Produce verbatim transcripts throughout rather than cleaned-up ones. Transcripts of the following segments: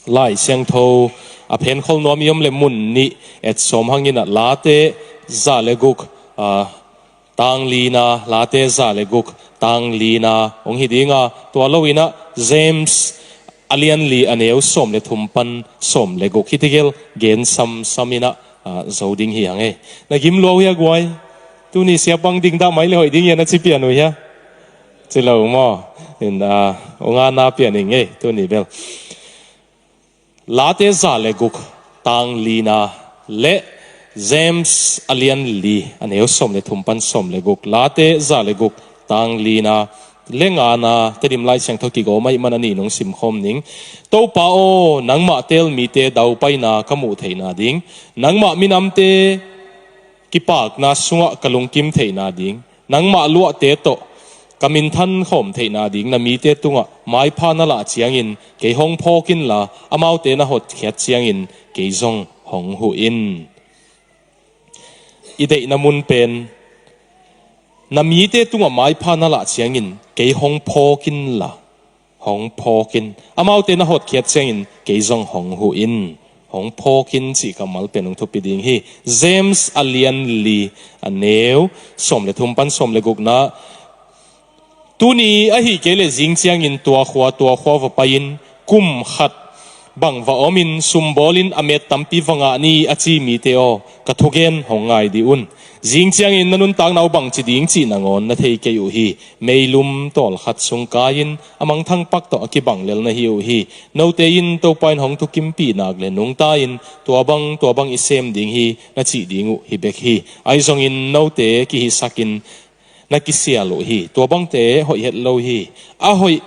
Lai Siangtho a phenkhol nuam i om le mun nih et sawm hangin ah Late za le guk, a, tang lina, Late za le guk tang lina hong hi dinga, tua loin ah James a lian li a neu sawm le thum pan sawm le guk hi tegel gen samsam in ah, a, zo ding hi hang ei. Na gim lua uh hia guai? Tuni siapang ding dah mai le hoih ding hia na ci pian uh hia? Ci lo maw? In, a, unga na pian ing ei tuni bel. Late za le guk tang lina le James a lian li a neu sawm le thum pan sawm le guk. Late za le guk tang lina le ngana Tedim Lai Siangtho kigawm ahih man a nih nong simkhawm ning. Topa aw, nangmah teel mite daupaina ka muh theihna ding, nangmah minamte kipakna sungah ka lungkim theihna ding, nangmah luahte tawh ka minthan khawm theihna ding, na mite tungah maipha na lah ciangin kei hong phawk inla, amaute na hotkhiat ciangin kei zong hong huh in. I deihna mun pen, na mite tungah maipha na lah ciangin kei hong phawk inla, hong phawk in. Amaute na hotkhiat ciangin kei zong hong huh in, hong phawk in cih kammal pen hong thupi ding hi. James a lian li a neu sawm le thum pan sawm le gukna. Tuni ahih kei leh zing ciangin tua khua tua khua va pai-in kum khat bang va omin sum bawlin a met tampi va ngah ni a ci mite aw, ka thugen hong ngai dih un. Zing ciangin na nuntakna uh bangci ding cih nangawn na thei kei uh hi. Meilum tawlkhat sung kai-in a mangthang pak tawh a kibang lel na hi uh hi. Note in Topa in hong thukimpih nak le nungta-in tua bang tua bang i sem ding hi na cih ding uh hi bek hi. Ahi zongin note kihisakin na kisial uh hi. Tua bangte hoih het lo hi. A hoih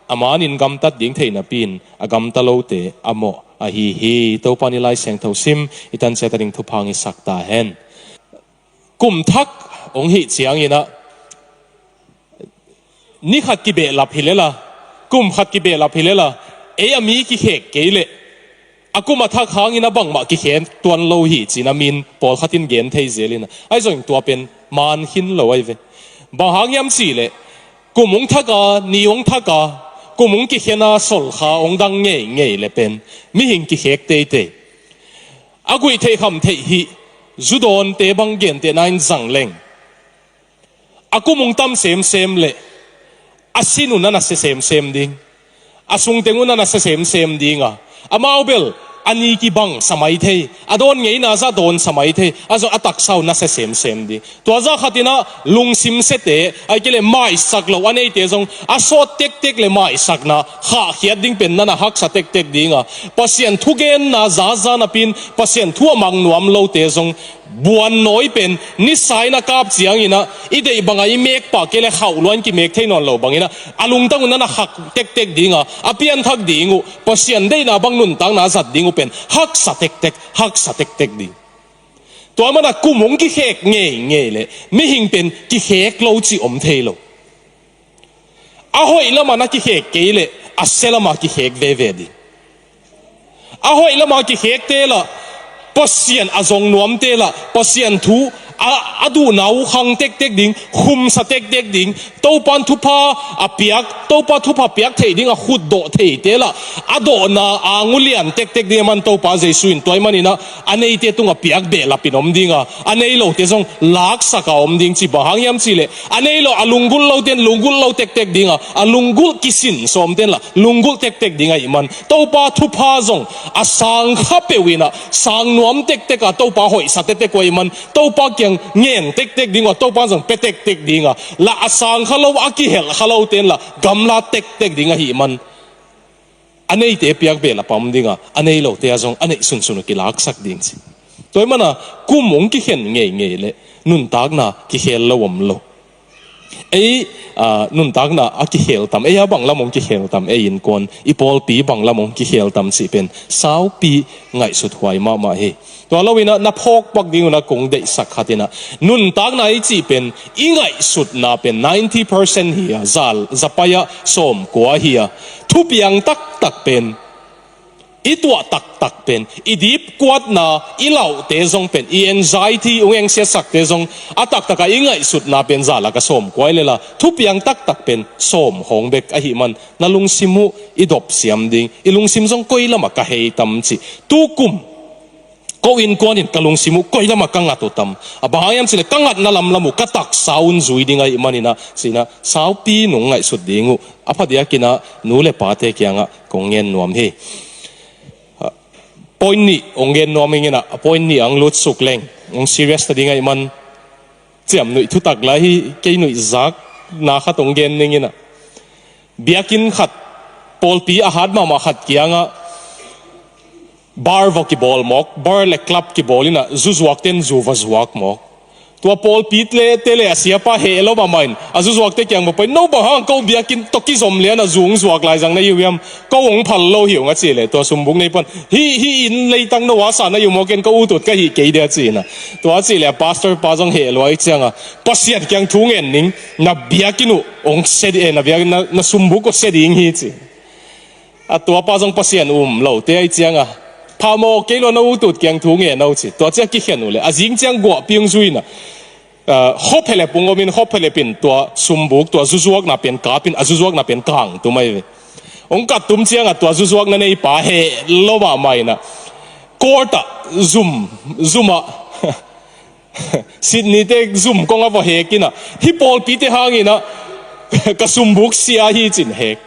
a manin gamtat ding thei napi-in a gamta lote a mawh ahi hi. Topa in i Lai Siangtho sim i tan ciat a ding thupha hong hisak ta hen. Kum thak hong hih ciangin ah, ni khat kibehlap hi lela, kum khat kibehlap hi lela, ei a mi kikhek kei leh a kum a thak hangin a bangmah kikhen tuan lo hi ci-in a min pawlkhat in gen thei zel in ah, ahi zongin tua pen man khin lo ahi ve. Bang hang hiam cih leh kum hong thak a, ni hong thak a, kum hong kikhen a, solkha hong dang ngeingei le pen mihing kikhek teitei. A guih theih kham theih hih zu dawnte bang gentehna in zang leng, a kum hong tam semsem leh a sin uh na nasia semsem ding, a sungteng uh na nasia semsem ding a, amau bel a ni kibang sa mai thei, a dawn ngeina zah dawn sa mai thei, ahi zong a taksa uh nasia semsem ding. Tua zah khat in ah lungsim siate, ahih kei leh maisak lo a neite zong a sawt tektek le maisakna khahkhiat ding pen na na haksa tektek ding a, Pasian thugenna zaza napi-in Pasian thu a mang nuam lote zong buannawi pen nisa in a kap ciangin ah i deih bangah i mek pah kei leh khauh lua in kimek thei nawn lo bangin ah a lungtang uh na na hak tektek ding a, a pianthak ding uh, Pasian deihna bang nuntakna zat ding uh pen haksa tektek, haksa tektek ding. Tua man ah kum hong kikhek ngeingei leh mihing pen kikhek lo cih om thei lo. A hoih lamah na kikhek kei leh a sia lamah kikhek veve ding. A hoih lamah kikhekte lah, Pasian a zong nuamte lah, Pasian thu a, a duhna uh khang tektek ding, khumsa tektek ding, Topa in thupha a piak, Topa thupha piak theih ding a khutdawh theite lah a dawhna ang uh lian tektek ding ahih man Topa Jesu in tua ahih manin ah a neite tungah piak behlapin om ding a, a nei lote zong laksak a om ding cih bang hang hiam cih leh, a nei lo, a lunggulh lote in lunggulh lo tektek ding a, a lunggulh kisin sawmte in lah lunggulh tektek ding ahih man Topa thupha zong a sang kha peuh in ah sang nuam tektek a, Topa hoihsa tektek uh ahih man Topa kiang ngen tektek ding uh a, Topa zong pia tektek ding a, lah a sang kha lo, a kihelh kha lote in lah gamla tektek ding ahih man a neite piak behlap a om ding a, a nei lote ah zong a neih sunsun uh kilaksak ding ci. Tua ahih man ah kum hong kikhen ngeingei leh nuntakna kikhel lo om lo. Ei, a, nuntakna a kikhel tam, ei a bang lam hong kikhel tam, ei innkuan, i pawlpi bang lam hong kikhel tam cih pen saupi ngaihsut huai mahmah hi. Tua loin ah na phawk pak ding un ah kong deihsak khat in ah, nuntakna i cih pen, i ngaihsutna pen ninety percent hi a, za, za pai ah sawmkua hi a, thupiang taktak pen i tuah taktak pen, i dipkuatna, i lauhte zong pen, i anxiety, ung engsiatsakte zong, a taktakah i ngaihsutna pen zalak a sawm kuai lela, thupiang taktak pen sawm hong bek ahih man, na lungsim uh i dopsiam ding, i lungsim zong koi lamah ka hei tam cih. Tukum ko innkuan in ka lungsim uh koi lamah ka ngat uh tam. A bang hang hiam cih leh ka ngatna lamlam uh ka taksa un zui ding ahih manin ah, ci-in ah saupi nung ngaihsut ding uh a phadiakin ah nu le pate kiangah kong ngen nuam hi. Point nih hong gen nuam ing in ah, a point nih hong lutsuk leng hong serious ta ding ahih man, ciamnuih thutak lai hi. Kei nuihzakna khat hong gen ning in ah, biakinn khat, pawlpi a hat mahmah khat kiangah bar va kibawl mawk, bar le club kibawl in ah, zuzuakte'n zu va zuak mawk. Tua pawlpite le a siapa heh lo mahmah in a zuzuakte kiang va pai in, "No bang hang ko biakinn tawh kizom lian a zu hong zuak lai zang na hi uh hiam? Ko hong phal lo hi ung," a cih leh tua sumbuk neipa'n, "Hih, hih inn leitang no a sa na hi uh maw, ken ka ut ut ka hih kei dia," ci-in ah. Tua a cih leh a pastor pa zong heh lua ahih ciangah, "Pasian kiang thu ngen ning, na biakinn uh hong sia ding, eh, na biakinn, na, na sumbuk uh sia ding hi," ci. A tuapa zong Pasian um lote ahih ciangah, "Pha maw, kei lua na ut ut kiang thu ngen o," ci. Tua ciang kikhen uh leh a zing ciang guahpi hong zui in ah, ah, khuaphelep hong om in, khuaphelep in tua sumbuk, tua zuzuakna pen kap in, a zuzuakna pen kangtum ahi ve. Hong kattum ciangah tua zuzuakna neipa heh lo mahmah in ah, court ah zum, zum ah, Sydney-te zum kong a va hek in ah, "Hih pawlpite hangin ah ka sumbuk sia hi," ci-in hek.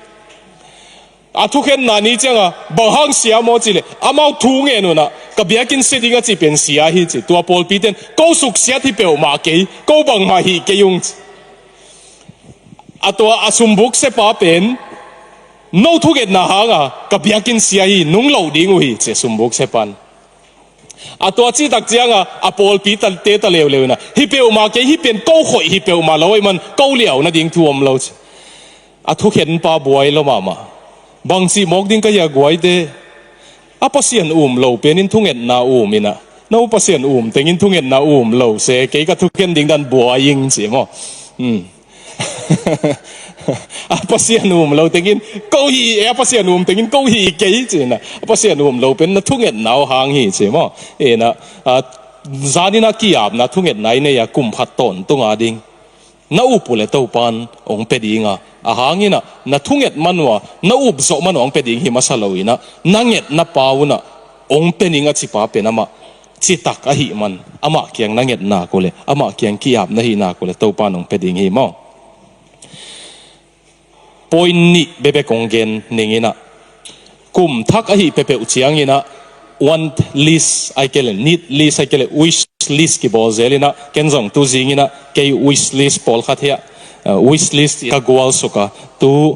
A thukhenna ni ciangah, "Bang hang sia maw?" cih leh, "Amau thu ngen un ah, ka biakinn sia ding a cih pen sia hi," ci. Tua pawlpite'n, "Ko suksiat hi peuhmah kei, ko bangmah hih kei ung," ci. A tua a sumbuk siapa pen, "No thungetna hangah ka biakinn sia hi, nung loh ding uh hi," ci a sumbuk siapa'n. A tua cih tak ciangah a pawlpite ta leuleu in ah, "Hi peuhmah kei, hih pen ko khoih hi peuhmah lo ahih man ko liau nading thu om lo," ci. A thukhenpa buai lo mahmah. "Bangci mawk ding ka hia guaite? A Pasian um lo pen in thungetna um in ah, no Pasian um teng in thungetna um lo se, kei ka thukhen ding dan buai ing," ci maw. Hmm. "A Pasian um lo teng in ko hih, eh, a Pasian um teng in ko hih kei," ci-in ah, "A Pasian um lo pen na thungetna uh hang hi," ci maw. In ah, a, zan in ah ki-apna thungetna i nei a, kum khat tawntung a ding na up uh leh Topa'n hong pia ding a, a hang in ah na thunget man uh a, na up zawh man uh a hong pia ding hi masa lo in ah, na ngetna pa un ah hong pia ning a cipa pen amah citak ahih man, amah kiang na nget nak uh leh, amah kiang ki-ap na hih nak uh leh Topa'n hong pia ding hi maw. Point nih bekbek hong gen ning in ah, kum thak ahih peuhpeuh ciangin ah, want list ahih kei leh, need list ahih kei leh, wish list kibawl zel in ah, ken zong tu zing in ah kei wish list pawlkhat hi a, uh, wish list ka gualsuk a, tu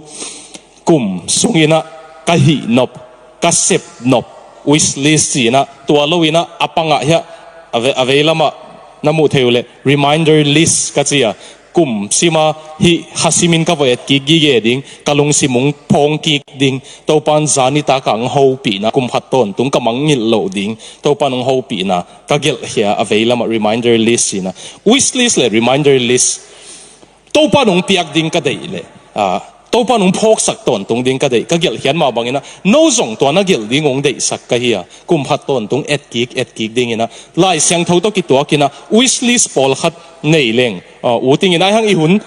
kum sungin ah ka hih nop, ka sep nop, wish list ci-in ah, tua lo in ah a pangah hi a, a ve-, a veilamah na muh thei uh leh reminder list ka ci a, kum sima hih kha simin ka va et kik gige ding, ka lungsim hong phawng kik ding, Topa'n zan nitak a hong hopihna, kum khat tawntung ka mangngilh loh ding, Topa'n hong hopihna ka gelhkhia a veilamah reminder list ci-in ah. Wish list le reminder list, Topa'n hong piak ding ka deih leh, a, Topa'n hong phawksak tawntung ding ka deih, ka gelhkhiat mah bangin ah, no zong tua na gelh ding hong deihsak ka hi a, kum khat tawntung et kik, et kik dingin ah, Lai Siangtho tawh kituakin ah, wish list pawlkhat nei leng, a, u tingin ai hang i hun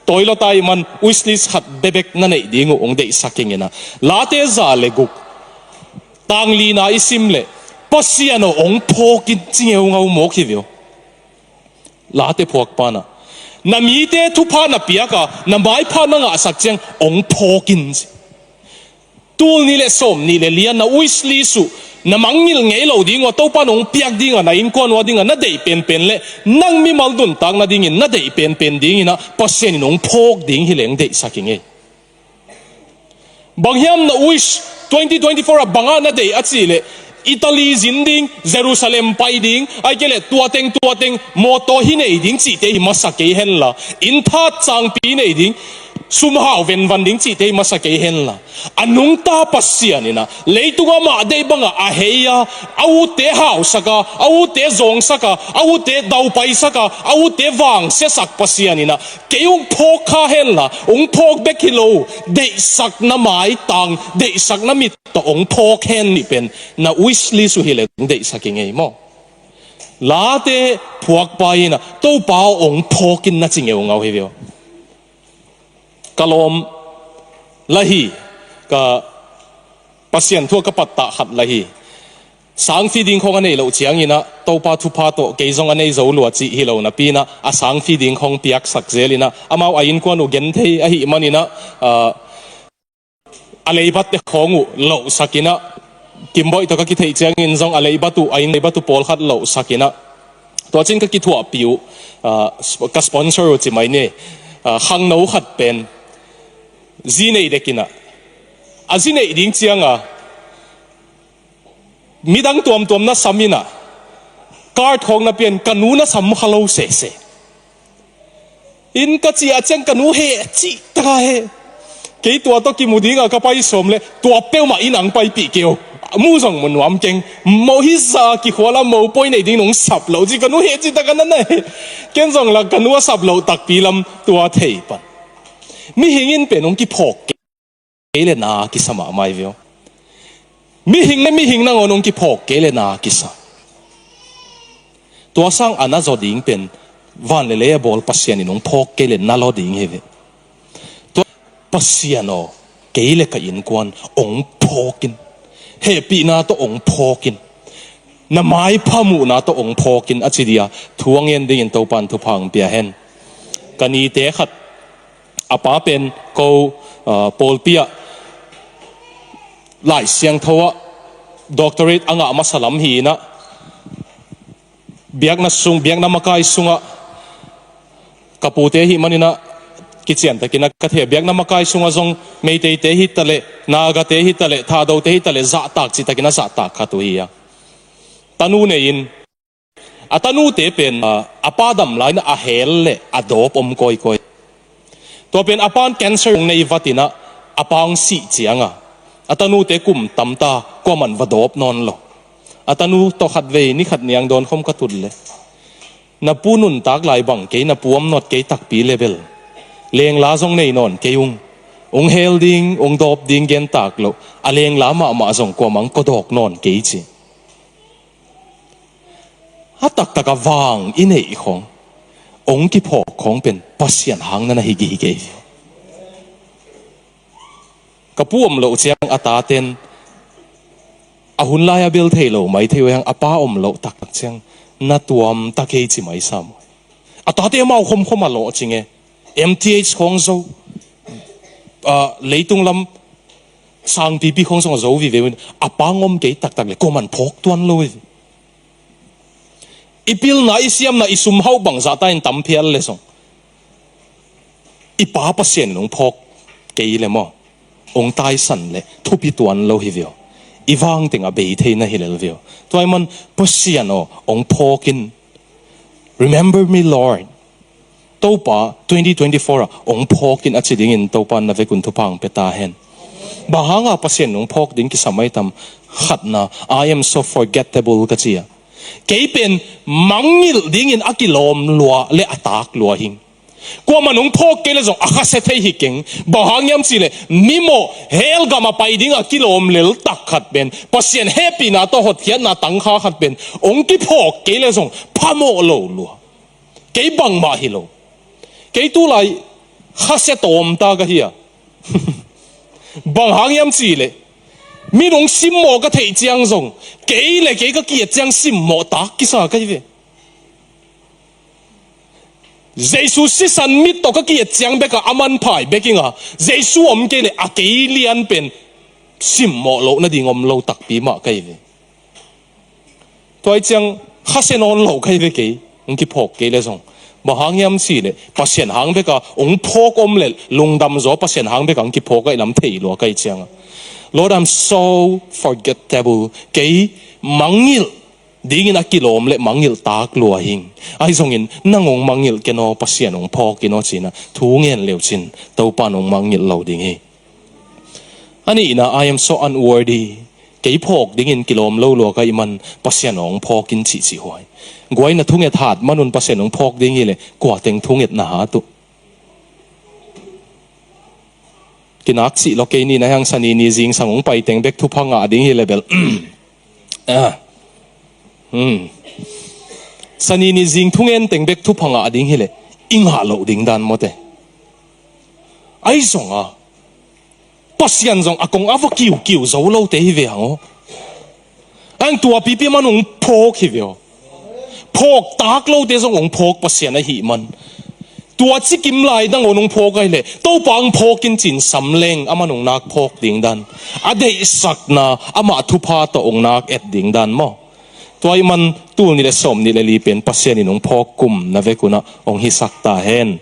tawi lua ta ahih man, wish list khat bekbek na neih ding uh hong deihsak ing in ah. Late za le guk, tang lina i sim leh, "Pasian aw, hong phawk in," ci ngeungau mawk hi ve aw. Late phuakpa'n ah, "Na mite thupha na piak a, na maipha na ngahsak ciang hong phawk in," ci. Tul nih le sawm nih le li-a na wish list uh, na mangngilh ngei lo ding uh a, Topa'n hong piak ding a, na innkuan uh a ding a na deih penpen le nang mimal nuntak nadingin na deih penpen dingin ah Pasian in hong phawk ding hi leng deihsak ing ei. Bang hiam na wish, twenty twenty-four ah bang ah na deih a cih leh, Italy zin ding, Jerusalem pai ding, ahih kei leh tua teng, tua teng, mawtaw hi nei ding cihte hi masa kei henla, inn that cangpi nei ding, sumhau venvan ding cihte hi masa kei henla, a nungta Pasian in ah leitung amah deih bangah a hei a, a utte hausak a, a utte zawngsak a, a utte daupaisak a, a utte vangsiasak Pasian in ah kei hong phawk kha henla, hong phawk bek hi lo, deihsakna maitang, deihsakna mit tawh hong phawk hen nih pen na wish list uh hi leh hong deihsak hi ngei maw. Late phuakpa in ah Topa aw hong phawk in na ci ngeungau hi ve aw. Ka lawm la hi, ka Pasian thu ah ka pattah khat la hi. Sangfi ding khawng a nei loh ciangin ah Topa thupha tawh kei zong a nei zo lua cih hi lo napi in ah a sangfi ding khawng piaksak zel in ah amau a innkuan uh genthei ahih manin ah, ah, a leibatte khawng uh lohsak in ah, Kimboih tawh ka kitheih ciangin zong a leibat uh, a inn leibat uh pawlkhat lohsak in ah, tua cin ka kithuahpih uh, ah, sp-, ka sponsor uh ci mai ni, ah, khangno khat pen zi neih dek in ah, a zi neih ding ciang a midang tuamtuam na sam in ah, card khawng na pia in, ka nu na sam kha lo sese. Inn ka ciah ciang ka nu heh cih taka heh. Kei tua tawh kimu ding a ka pai sawm leh tua peuhmah inn ah hong paipih kei o. Mu zong mu nuam keng. Moh hisa kikhual a mopawi nei ding nong sap loh ci, ka nu heh cih taka na na heh. Ken zong lah ka nu a sap loh takpi lam tua thei pan. Mihing in pen hong kiphawk kei leh na kisa mahmah hi ve aw. Mihing leh mihing nangawn hong kiphawk kei leh na kisa. Tua sang a na zaw ding pen van leh lei a bawl Pasian in hong phawk kei leh na law ding hi ve. Tua Pasian aw, kei leh ka innkuan hong phawk in. Hehpihna tawh hong phawk in. Na maipha muhna tawh hong phawk in a ci dia thu a ngen dingin Topan thupha hong pia hen. Ka nite khat a pa pen ko, ah, pawlpi ah Lai Siangtho ah doctorate a ngah masa lam hi in ah, biakna sung, biakna makai sungah ka pute ahih manin ah kiciantakin ah ka thei a, biakna makai sungah zong Meiteite hi taleh, Nagate hi taleh, Thadote hi taleh zahtak cihtakin a zahtak khat uh hi a, tanu nei in, a tanute pen, a, a pa dam lai-in a hel leh a dawp om kawikawi. Tua pen a pan cancer hong nei vat in ah, a pa hong sih ciang a, a tanute kum tamta kuaman va dawp nawn lo. A tanu tawh khatvei ni khat niang dawn khawm ka tut leh, na pu nuntak lai bang kei, na pu om nawt kei takpi leh bel, lengla zong nei nawn kei ung. Hong hel ding, hong dawp ding gentak loh, a lengla mahmah zong kuamah hong kawdawk nawn kei ci. A taktak a vang i neih khawng, hong kiphawk khawng pen Pasian hang na na hi gige hi. Ka pu om loh ciang a taten a hun lai a bel thei lo mai thei uh hiang, a pa om loh taktak ciang na tuam ta kei ci mai sam uh. A tate amau khomkhom a lawh cing e. M T H khawng zo, ah, leitung lam sangpipi khawng zong a zo vive uh in, a pa ngom kei taktak leh kuaman phawk tuan lo hi. I pilna, i siamna, i sumhauh bangzah ta in tam phial leh zong, i pa Pasian in hong phawk kei leh maw, hong taisan leh thupi tuan lo hi ve aw. I vang teng a bei thei na hi lel ve aw. Tua ahih man Pasian aw, hong phawk in. Remember me, Lord. Topa, twenty twenty-four ah hong phawk in a ci dingin Topa na vekun thupha hong pia ta hen. Bang hanga Pasian hong phawk ding kisam ai tam? Khatna, "I am so forgettable," ka ci a. Kei pen mangngilh dingin a kilawm lua leh a tak lua hing. Kuaman hong phawk kei leh zong a khasia thei hi keng. Bang hang hiam cih leh, mimawh hell gam a pai ding a kilawm lel tak khat pen, Pasian hehpihna tawh hotkhiatna tangkha khat pen hong kiphawk kei leh zong phamawh lo lua. Kei bangmah hi lo. Kei tulai khasia tawm ta ka hi a. Bang hang hiam cih leh, mi nong simmawh ka theih ciang zong, kei leh kei ka ki-et ciang simmawh tak kisa ka hi ve. Jesu sisan mit tawh ka ki-et ciang bek a, a manpha hi bek ing a, Jesu om kei leh a kei lian pen simmawh loh nading om lo takpi mah ka hi ve. Tua ahih ciang khasia nawn lo ka hi ve kei, hong kiphawk kei leh zong. Bang hang hiam cih leh, Pasian hang bek a hong phawk om leh lungdam zaw, Pasian hang bek a hong kiphawk ahih lam thei lua ka hih ciang a. Lord, I'm so forgettable. Kei mangngilh dingin a kilawm le mangngilh tak lua hing. Ahi zongin nang hong mangngilh ken aw, Pasian hong phawk in aw ci-in ah thu ngen leucin Topa in hong mangngilh lo ding hi. A nihna, I am so unworthy. Kei phawk dingin kilawm lo lua ka hih man Pasian hong phawk in cihcih huai. Guai, na thunget hat man un Pasian hong phawk ding hi leh kua teng thunget na hat uh? Kinak cih lo kei ni, na hang Sani ni zingsang hong pai teng bek thupha ngah ding hi leh bel. Ah. Hmm. Sani ni zing thungen teng bek thupha ngah ding hi leh i ngah loh ding dan mawte. Ahi zong a, Pasian zong a kong a va kiukiu zo lote hi ve hang aw. Ang tua pipi man hong phawk hi ve aw. Phawk tak lote zong hong phawk Pasian ahih man, tua cikim lai nangawn hong phawk ahih leh Topa hong phawk in ci-in sam leng amah hong nak phawk ding dan, a deihsakna amah thupha tawh hong nak et ding dan maw? Tua ahih man tul nih le sawm nih le li pen Pasian in hong phawk kum na vek un ah hong hisak ta hen.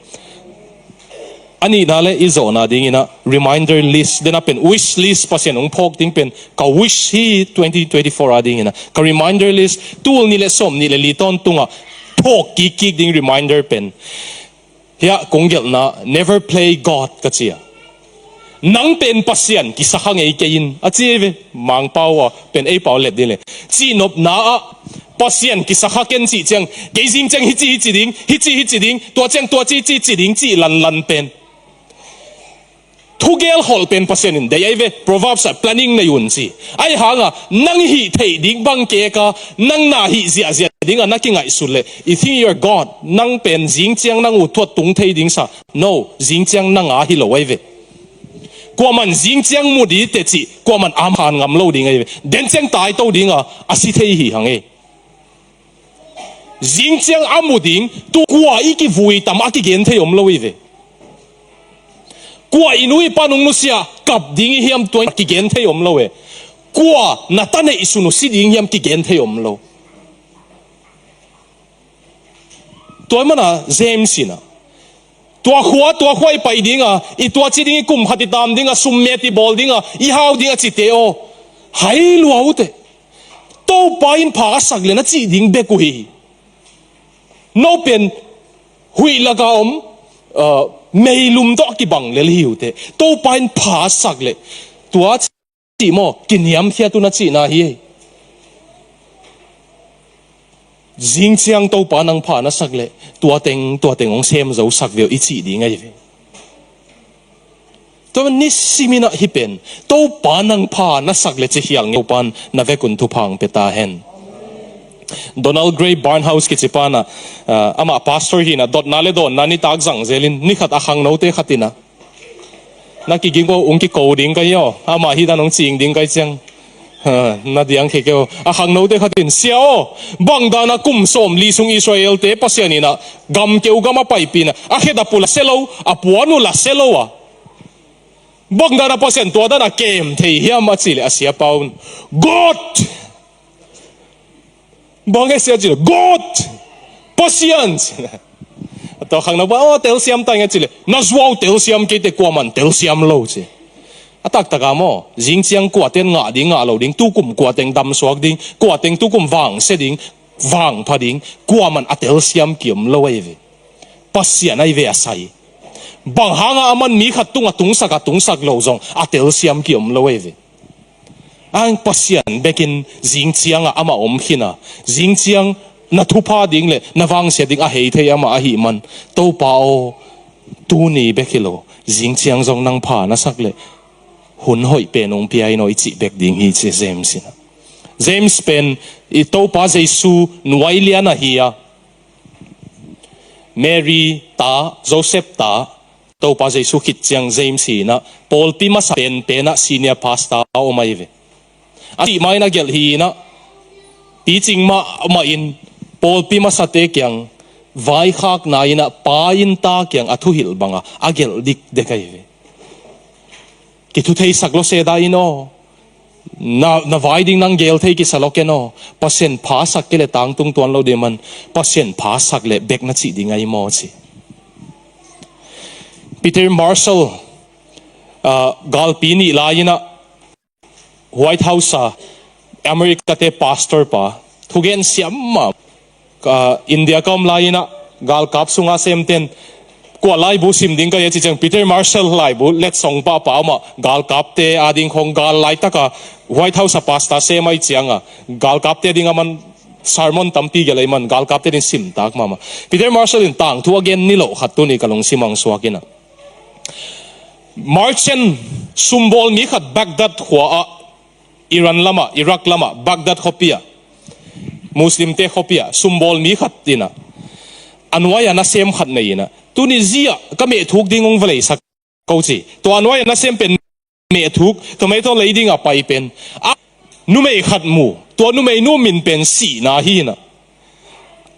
A nihna le i zawhna dingin ah reminder list, den a pen wish list, Pasian hong phawk ding pen ka wish hi twenty twenty-four a dingin ah, ka reminder list, tul nih le sawm nih le li tawntungah phawk kikkik ding reminder pen, hiah kong gelhna, "Never play God," ka ci a. "Nang pen Pasian kisa kha ngei kei in," a ci hi ve. Mangpau a pen ei pau let ding le, cihnopna ah Pasian kisa kha ken cih ciang, kei zing ciang hici hici ding, hici hici ding, tua ciang tua ci ci ci ding cih lanlan pen, thugel holh pen Pasian in deih ahi ve. Proverbs ah planning nei un ci. Ahi hanga nang hih theih ding bang keka, nang na hih ziahziah dinga na kingaihsut leh, you think you're God, nang pen zing ciang nang uh thuat tung thei ding sa. No, zing ciang nang a hi lo ahi ve. Kuaman zing ciang mu ding teh cih kuaman amhan ngam lo ding ahi ve. Den ciang taito dinga a si thei hi hang ei. Zing ciang a mu ding, tu kua i kivui tam a kigen thei om lo hi ve. Kua i nu i pa nung nusia kap ding i hiam, tua kigen thei om lo e. Kua na ta neih sun uh si ding hiam kigen thei om lo. Tua mana James in ah, tua khua, tua khua i pai dinga, i tua ci ding, i kum khat i tam dinga, summet i bawl dinga, i hau dinga cite aw, hai lua uh teh. Topa in pha a sak le na cih ding bek uh hi. No pen huih laka om, uh, meilum tawh a kibang lel hi uh teh. Topa in pha a sak le tua cih maw, kiniamkhiat uh na cihna hi. Zing ciang Topa nang pha na sak le tua teng, tua teng hong sem zo sak ve uh i cih ding ahi ve. Tua nisimin ah hih pen Topa nang pha na sak le ci khial ngei, Topa in na vekun thupha hong pia ta hen. Donald Grey Barnhouse kici pa in ah, ah, amah pastor hi in ah, dotna le dawnna nitak zang zelin, ni khat a khangnote khat in ah, na kiging aw, hong kiko ding ka hi aw, amah hih dan hong cing ding ka hih ciang, ha, na diang khe kei aw. A khangnote khat in, "Sia aw, bang dan a kum sawmli sung Israel-te Pasian in ah gam keu gam a paipih in ah, a khet a pu la sia lo, a puan uh la sia lo a, bang dan a Pasian tua dan a kem thei hiam?" a cih leh a siapa un, "God!" Bang e sia ci leh, "God! Pasian!" ci leh, a tua khangno pa, "Aw, telsiam ta ing e," ci leh, "Na zuau telsiam kei teh, kuaman telsiam lo," ci. A taktak a maw, zing ciang kua teng ngah ding, ngah lo ding, tukum kua teng damsuak ding, kua teng tukum vangsia ding, vangpha ding, kuaman a telsiam kiom lo ahi ve. Pasian ahi ve a sai. Bang hanga aman mi khat tungah tungsak a, tungsak lo zong a telsiam kiom lo ahi ve. Ang Pasian bekin zing ciangah amah om khin a, zing ciang na thupha ding le na vangsia ding a hei thei amah ahih man, "Topa aw, tuni bek hi lo, zing ciang zong nang pha na sak le hun hoih pen hong pia in aw," i cih bek ding hi, ci James in ah. James pen i Topa Jesu nuai lian ahi a, Mary ta, Joseph ta, Topa Jesu khit ciang James hi in ah, pawlpi masa penpen ah senior pastor a om ahi ve. A sih ma in a gelh hi in ah, picing mahmah in pawlpi masate kiang vaikhakna in ah, pa in ta kiang a thuhilh banga a gelh dikdek ahi ve. Kithutheisak lua se dah in aw. Na, na vai ding nang gel thei kisa lua ken aw. Pasian pha sak kei le tangtung tuan lo ding man, Pasian pha sak le bek na cih ding ahi maw, ci. Peter Marshall, ah, galpi nih lai in ah, White House a America-te pastor pa, thugen siam mah. Ka India ka om lai-in ah galkap sunga semten kua laibu sim ding ka hi a cih ciang Peter Marshall laibu letsong pahpah om ah, galkapte ading khong gal laitaka White House a pastor sem ahih cianga galkapte ding a man sermon tampi gelh ahih man galkapte ding simtak mahmah. Peter Marshall in tangthu a gen niloh khat tuni ka lungsim ah hong suak in ah, merchant sumbawl mi khat Baghdad khua ah, Iran lamah, Iraq lamah, Baghdad khuapi ah, Muslimte khuapi ah sumbawl mi khat in ah, a nuai-ah nasem khat nei in ah, tuni zia ka mehthuk ding hong va leisak ko ci. Tua a nuai-ah nasem pen mehthuk, tomato lei dingah pai pen, a numei khat mu, tua numeinu min pen Sihna hi in ah,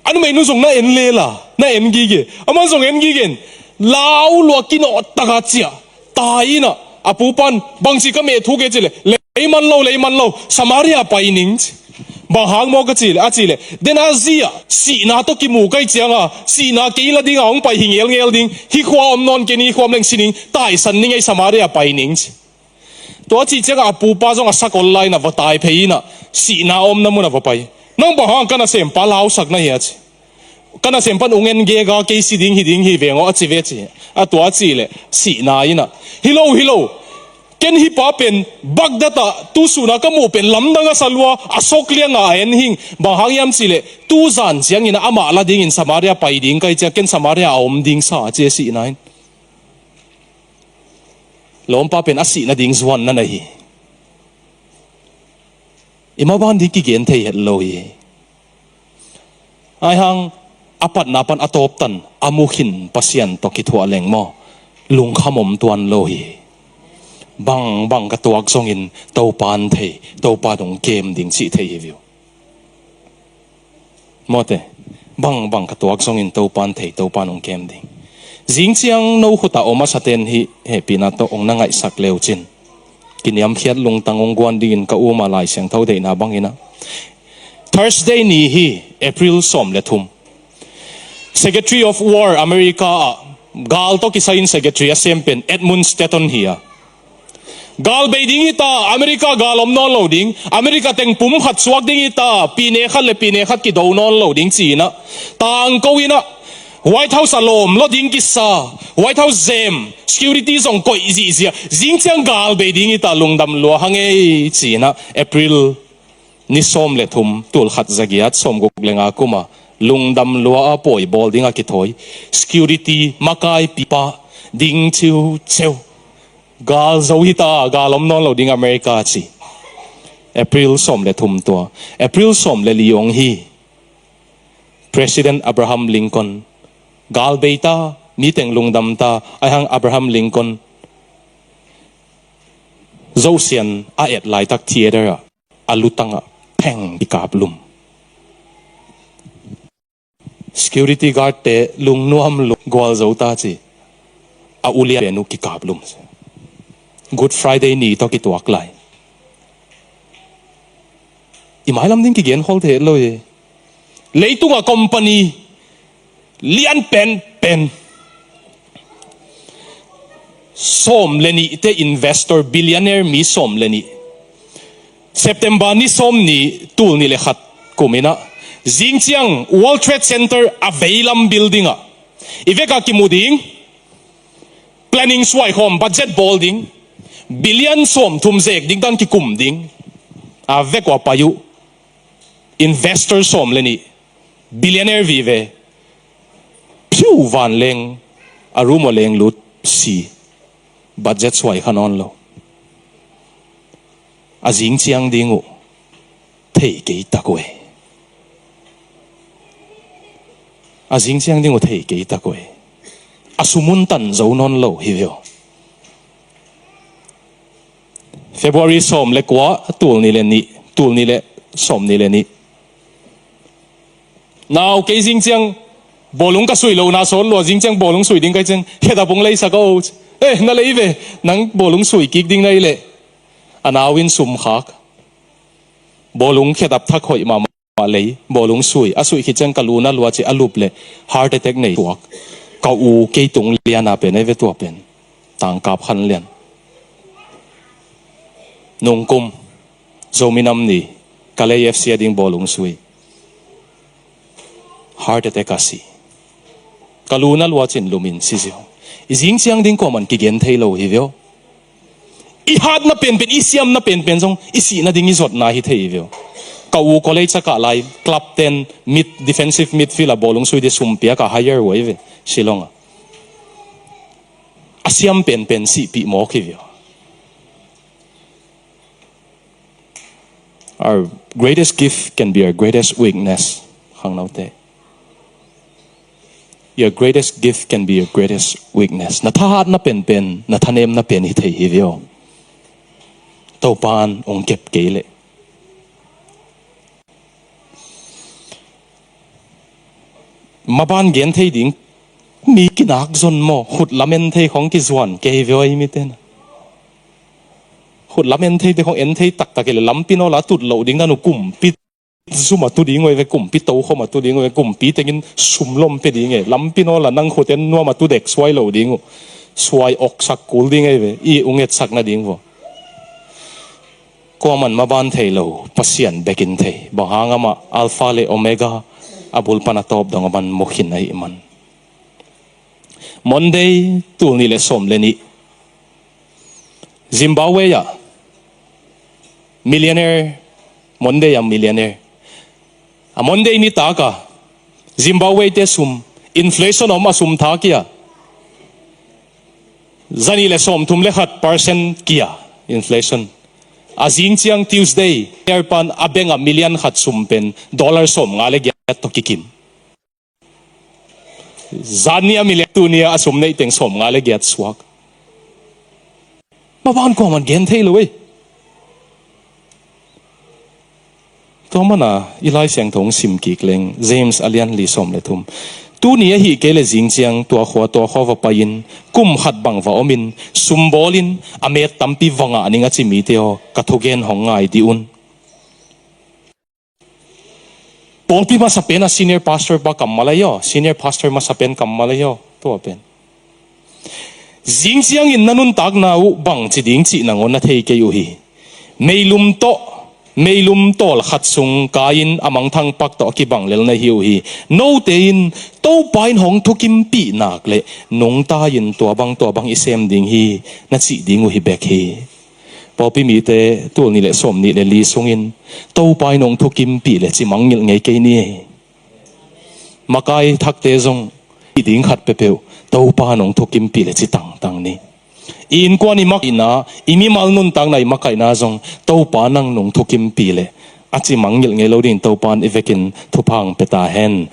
a numeinu zong na en lela, na en gige. Amah zong en gige in, lau lua kinawh taka ciah tai in ah, a pupa'n, bangci ka mehthuk e ci leh, lei man lo, lei man lo, Samaria pai ning ci. Bang hang maw ka ci leh, a ci leh, den a zia Sihna tawh kimu ka hih cianga, Sihna kei la dinga hong pai hi ngelngel ding, hih khua om nawn kei ning, hih khua om leng si ning, taisan ning ei, Samaria pai ning ci. Tua cih ciangah a pupa zong a sakol lai-in ah va tai phei in ah, Sihna omna mun ah va pai. Nang bang hang ka nasempa lausak na hia ci. Ka nasempa in ung en gega, kei si ding hi ding hi veng aw a ci ve ci. A tua a cih leh Sihna in ah, hi lo, hi lo, ken hih pa pen Baghdad ah tu suna ka muh pen lamdang a sa lua, a sok lianga a en hing. Bang hang hiam cih leh tu zan ciangin ah amah la dingin Samaria pai ding ka hih ciang, ken Samaria a om ding sa a ci e Sihna in. Lawmpa pen a sih nading zuan na nei hi. I maban ding kigen thei het lo hi. Ahi hang a patna pan a tawptan a mu khin Pasian tawh kithuah leng maw, lungkham om tuan lo hi. Bangbang ka tuak zongin Topa'n thei, Topa'n hong kem ding cih thei hi viu. Mawte, bangbang ka tuak zongin Topa'n thei, Topa'n hong kem ding. Zing ciang no khutah om a saten hih hehpihna tawh hong na ngaihsak leucin. Kiniamkhiat lungtang hong guan dingin ka um a, Lai Siangtho deihna bangin ah, Thursday ni hi, April sawm le thum. Secretary of War America ah gal tawh kisai-in secretary a sem pen Edmund Stanton hi a. Gal bei ding hi ta, America gal om nawn lo ding, America teng pum khat suak ding hi ta, pine khat le pine khat kido nawn lo ding ci-in ah, tangko in ah, White House a lawm lo ding kisa, White House zem, security zong koih zihziah, zing ciang gal bei ding hi ta, lungdam lua hang ei ci-in ah, April ni sawm le thum, tul khat za giat sawm guk le nga kum a, lungdam lua a pawi bawl ding a kithawi, security makaipipa ding ciuciu. Gal zo hi ta, gal om nawn lo ding America ci. April sawm le thum tua. April sawm le li hong hi. President Abraham Lincoln. Gal bei ta, mi teng lungdam ta, ahi hang Abraham Lincoln Zosian a et laitak theater ah a lutang ah pheng kikaplum. Security guard te lungnuam lua, gualzo ta ci. A ulian pen uh kikaplum. Good Friday ni tawh kituak lai. I mailam ding kigen khol thei lo hi. Leitung a company lian penpen sawm le nih te investor, billionaire mi sawm le nih, September ni sawm ni, tul nih le khat kum in ah, zing ciang World Trade Center a veilam building ah i vek a kimu ding, planning suai khawm, budget bawl ding, billion sawm thum zek ding dan kikum ding. A vek uh a pai uh investor sawm le nih, billionaire vive, phiu, vanleng a room uh a leng lut si, budget suai kha nawn lo. A zing ciang ding uh thei kei tak uh e. A zing ciang ding uh thei kei tak uh e. A sum un tan zo nawn lo hi ve aw. February sawm le kua, tul nih le nih, tul nih le sawm nih le nih. Nau, kei zing ciang bawlung ka sui lohna sawt lua, zing ciang bawlung sui ding ka hih ciang, khedap hong leisak aw. Eh, na lei ve, nang bawlung sui kik ding na hih leh. A nau in sum khak. Bawlung khedap thak hoih mahmah lei, bawlung sui. A sui khit ciang ka lu na lua ci, a lup leh heart attack nei tuak. Ka u kei tung lian a pen, ei ve tua pen. Tangkap khan lian. Nungkum, Zomi Nam Ni, Kalay F C a ding bawlung sui. Heart attack a si. Ka lu na luacin lumin si ziau. I zing ciang ding kuaman kigen thei lo hi veu. I hatna penpen, i siamna penpen zong i sihna ding i zotna hi thei hi veu. Ka u college a kah lai, club ten, mid, defensive midfield a bawlung sui di sumpiak a hire uh ahi ve, Shillong a. A siam penpen sihpih mawk hi veu. Our greatest gift can be our greatest weakness. Khangnote. Your greatest gift can be your greatest weakness. Na thahatna penpen, na thanemna pen hi thei hi veu. Topan ong kep kei leh. Maban gen thei ding, mi kinak zon maw, khut lamen thei khong kizuan kei veu ahi miten. Khut lamen thei te khong en thei taktak hi leh lampi nawl a tut loh ding dan uh kumpi zum a tu ding uh ahi ve, kumpi tokhom a tu ding uh ahi ve, kumpi tengin sumlom pe ding e, lampi nawl a nang khut en nuam a tu dek suai lo ding uh, suai oksak kul ding ahi ve, i ung etsak nading vua. Kuaman maban thei lo, Pasian bekin thei. Bang hang amah Alpha le Omega, a bul pan a tawp dong a man mukhin ahih man. Monday, tul nih le sawm le nih. Zimbabwe ah millionaire, Monday a millionaire. A Monday nitak a Zimbabwe te sum, inflation om a sum tha kia. Zanih le sawmthum le khat percent kia inflation. A zing ciang Tuesday, airpan a bank a million khat sum pen dollar sawmnga le giat tawh kikim. Zan ni a million, tu ni a sum neih teng sawmnga le giat suak. Maban kuaman gen thei lo ei. Tua mana i Lai Siangtho hong sim kik leng, James a lian li sawm le thum. Tuni ahih kei le zing ciang tua khua tua khua va pai-in, kum khat bang va omin, sum bawlin, a met tampi va ngah ning a ci mite aw, ka thugen hong ngai dih un. Pawlpi masa pen a senior pastor pa kammal ahi aw, senior pastor masa pen kammal ahi aw, tua pen. Zing ciangin na nuntakna uh bangci ding cih nangawn na thei kei uh hi. Meilum tawh, meilum tawl khat sung kai-in a mangthang pak tawh a kibang lel na hi uh hi. Note in Topa in hong thukimpih nak le nungta-in tua bang tua bang i sem ding hi, na cih ding uh hi bek hi. Pawlpi mite tul nih le sawm nih le li sungin Topa in hong thukimpih le ci mangngilh ngei kei ni. Makai thakte zong i ding khat peuhpeuh Topa in hong thukimpih le ci tangtang ni. I innkuan i makaihna, i mimal nuntakna i makaihna zong Topa nang nong thukimpih le a ci mangngilh ngei lo dingin Topa in i vekin thupha hong pia ta hen.